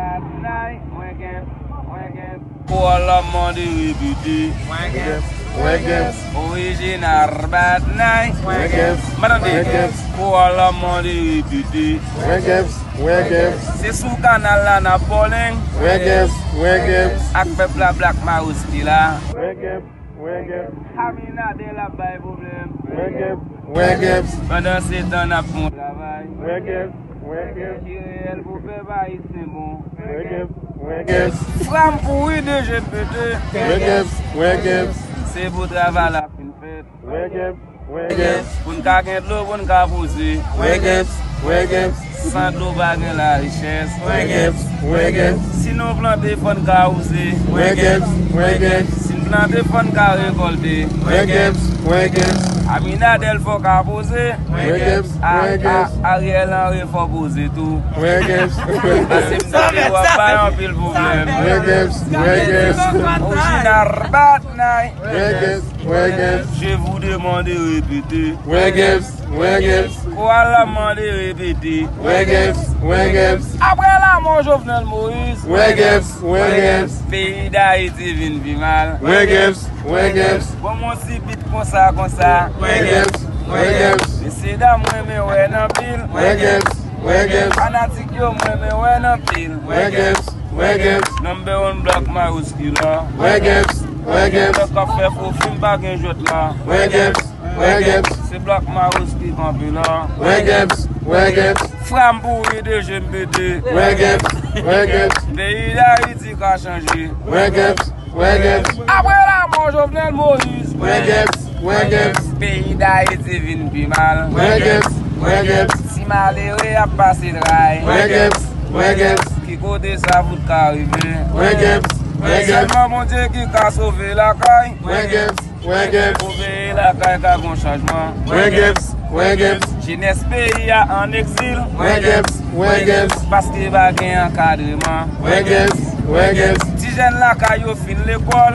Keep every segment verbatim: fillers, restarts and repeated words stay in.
Batnay, Wengèp, Wengèp. Pou lanmò de repete. Wengèp, Wengèp. Orijinal Batnay. Wengèp, Wengèp. Pou lanmò de repete. Wengèp, Wengèp. Se sou kanal la n ap bòleng. Wengèp, Wengèp. Ak pèp la Black Marosti la. Wengèp, Wengèp. Aminadèl ap bay pwoblèm. Wengèp, Wengèp. Pandan se tan n ap fè yon travay. Wengèp, Ki reyèl pou pèp ayisyen bon. Fram pou wi de je pete. Se pou travay la fin fèt. Pou n ka gen dlo, pou n ka poze. San dlo pa gen larichès. Si nou plante, fò n ka wouze. Si n plante, fò n ka rekòlte. Aminadèl fò ka poze. A, a, Ariel Henry fò poze tou. Pase m tande w ap bay anpil pwoblèm. Orijinal Batnay. Je vous demande de répéter. Koral la mande repete. Apre lanmò Jovenel Moïse. Peyi Dayiti vin pi mal. Bon, mon ti bit konsa, konsa. Mesye dam, mwen renmen wè n anpil. Fanatik yo, mwen renmen wè n anpil. Number one Black Mayoski la. Nèg k ap fè fo fim pa gen jwèt la. Se Black Mayoski kanpe la. Fram pou wi de je m pete. Peyi Dayiti ka chanje. Apre lanmò Jovenel Moïse. Peyi Dayiti vin pi mal. Ti malere ap pase tray. Ki kote sa fout ka rive? Sèlman Bondye ki ka sove lakay. Pou veye lakay ka gon chanjman. Jenès peyi a an egzil. Paske pa gen ankadreman. Ti jèn lakay yo fin lekòl.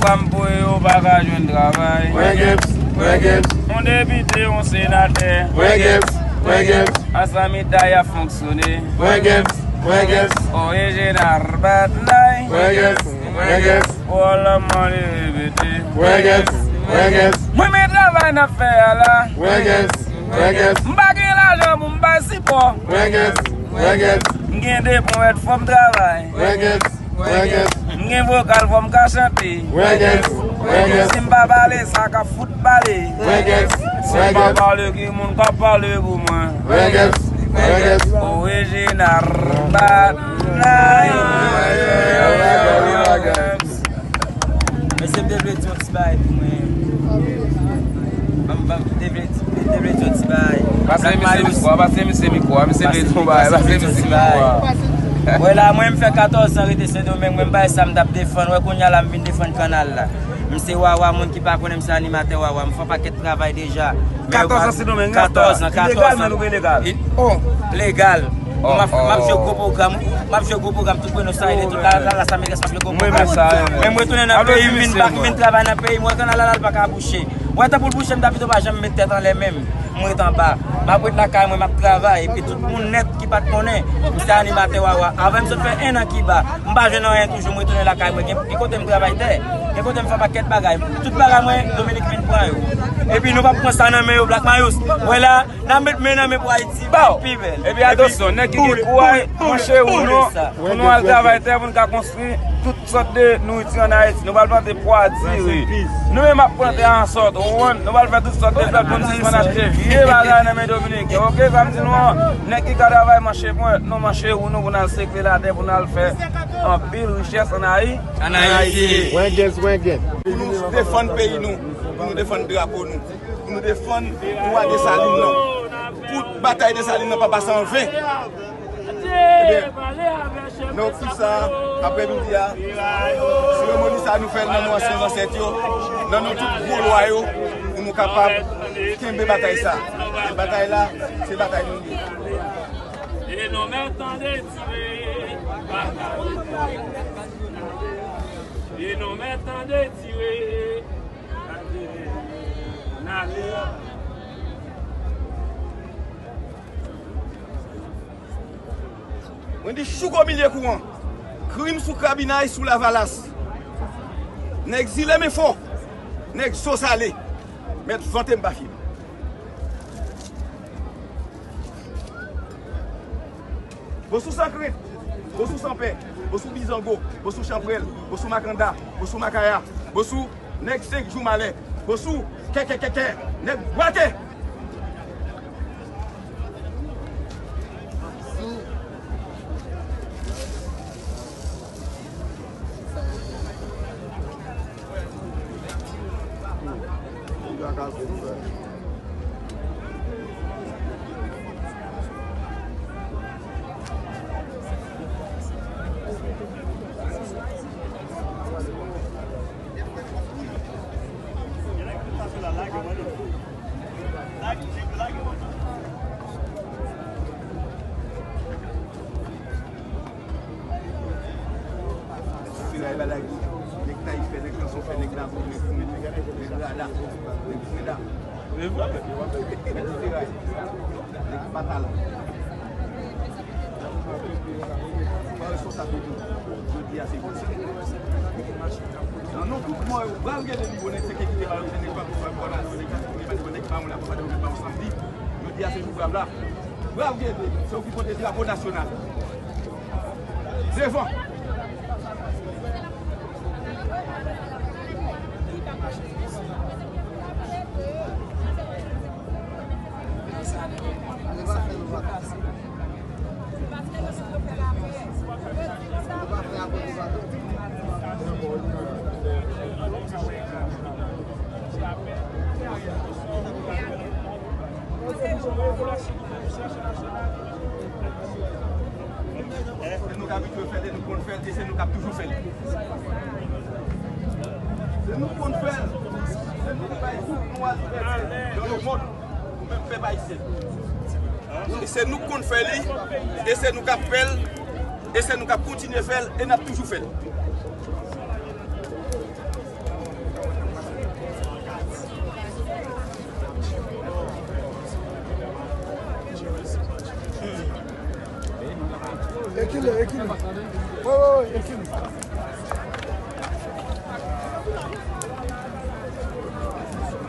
Fanm pou yo pa ka jwenn travay. On depite, on senatè. Ansanm ita y ap fonksyone. Orijinal Batnay. Pwòl la mande repete. Mwen men travay n ap fè a la. M pa gen lajan pou m bay sipò. M gen de ponyèt fò m travay. M gen vokal fò m ka chante. Si m pa pale sa k ap fout pale. Si m pa pale ki moun k ap pale pou mwen. Orijinal Batnay. Mesye, m te vle di yon ti bagay pou mwen. Ban m, ban m, m te vle di, m te vle di yon ti bagay. Pase misye mikwo a, pase misye mikwo a, misye vle di yon bagay, pase misye mikwo a. Wè la, mwen, m fè katòz zan rete Sendomeng, mwen, m bay sa m t ap defann. Wè, kounye a la, m vin defann kanal la. M se Wawa, moun ki pa konnen m se animatè Wawa. M fè yon pakèt travay deja. Katòz an Sendomeng, katòz an, katòz an. Ilegalman oubyen legal? Oh, legal. M ap, m ap jwe gwo pwogram, m ap jwe gwo pwogram tout Buenos Aires, tout la, la, Las Américas, m ap jwe gwo pwogram. Men m retounen nan peyi m, m vin bak, m vin travay nan peyi m, wè kanal la, l pa ka bouche. Wè, tan pou l bouche, m ta pito pa janm met tèt anlè menm. M ret anba. M ap ret lakay mwen, m ap travay. Epi tout moun nèt ki pa t konnen, m se animatè Wawa. Avè m sot fè en an Kiba. M pa jwenn anyen toujou, m retounen lakay mwen. Gen, gen kote m travay tè. Gen kote m fè pakèt bagay. Tout bagay mwen, Dominik vin pran yo. Epi nou p ap pran sa nan men yo, Black Mayous. Wè la, n ap met men nan men pou Ayiti pi bèl. Epi atansyon, nèg ki gen kouraj, manche ou non, pou nou al travay tè, pou nou ka konstwi tout sòt de nouriti ann Ayiti. Nou pral plante pwa, diri. Nou menm ap plante ansòt, ou konprann? Nou pral fè tout sòt de plante pou nou sispann achte vye bagay nan men Dominiken. Oke, sa m di nou an, nèg ki ka travay manche pwen, nou manche ou nou pou n al sekle latè, pou n al fè anpil richès ann Ayi-, ann Ayiti. Pou nou defann peyi nou, pou nou defann drapo nou, pou nou defann dwa Desalin nan. Pou batay Desalin nan pa pase an ven. Ebyen, nan optik sa, aprè midi a, seremoni sa nou fè l nan non ansyen zansèt yo, nan non tout gwo lwa yo, pou nou kapab kenbe batay sa. E batay la, se batay nou ye. E nou mèt tande tire. E nou mèt tande tire. N ale. Mwen di chouk o milye kouran. Krim sou Krabinay, sou Lavalas. Nèg zile men fon. Nèg zo sale. Mèt vante m pa fye m. Bosou Sankrent, Bosou Sanpè, Bosou Bizango, Bosou Chanprèl, Bosou Makanda, Bosou Makaya, Bosou nèg senk jou malè, Bosou kèkèkèkè, nèg bwate. Bagay, nèg Tayif fè, nèg Kanson fè, nèg Lago, nèg Goumen, nèg Rada, nèg Freda, nèg Feray, nèg Patala. Mwen responsab de tout. Jodi a se konsa. Nan non tout mwen, bravo gade li, bon, nèg se ki kite ba yo, se nèg pa pou fè bon la, nèg pa pou fè bon, nèg pa moun la, pa de nèg pa ansanm di. Jodi a se jou bravo la. Bravo gade, se ou ki pote drapo nasyonal. Devan. Se nou k abitye fè l, e nou konn fè l, e se nou k ap toujou fè l. Se nou k konn fè l. Se nou ki bay tout mwa liberté dans le monde. Ou menm pèp ayisyen. E se nou k konn fè li, e se nou k ap fè l, e se nou k ap kontinye fè l, e n ap toujou fè l. Ekile, ekile. Wi, wi, wi, ekile.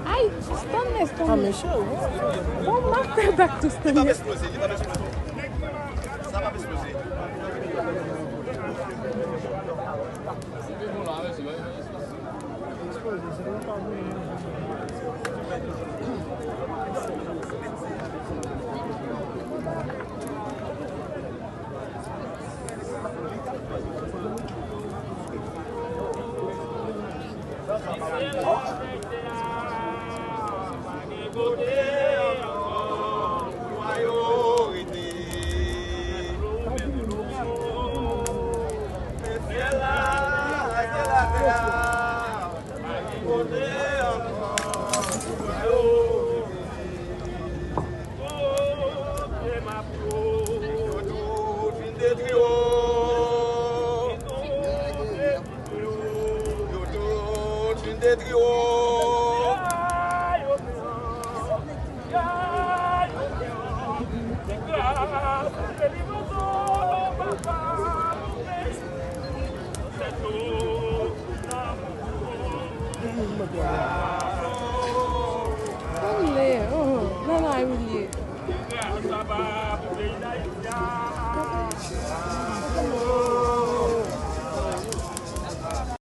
Ay, Stanley, Stanley. Bon, m ap fè bak tou, Stanley. Yo tout fin detwi, o. Yo tout fin detwi, o.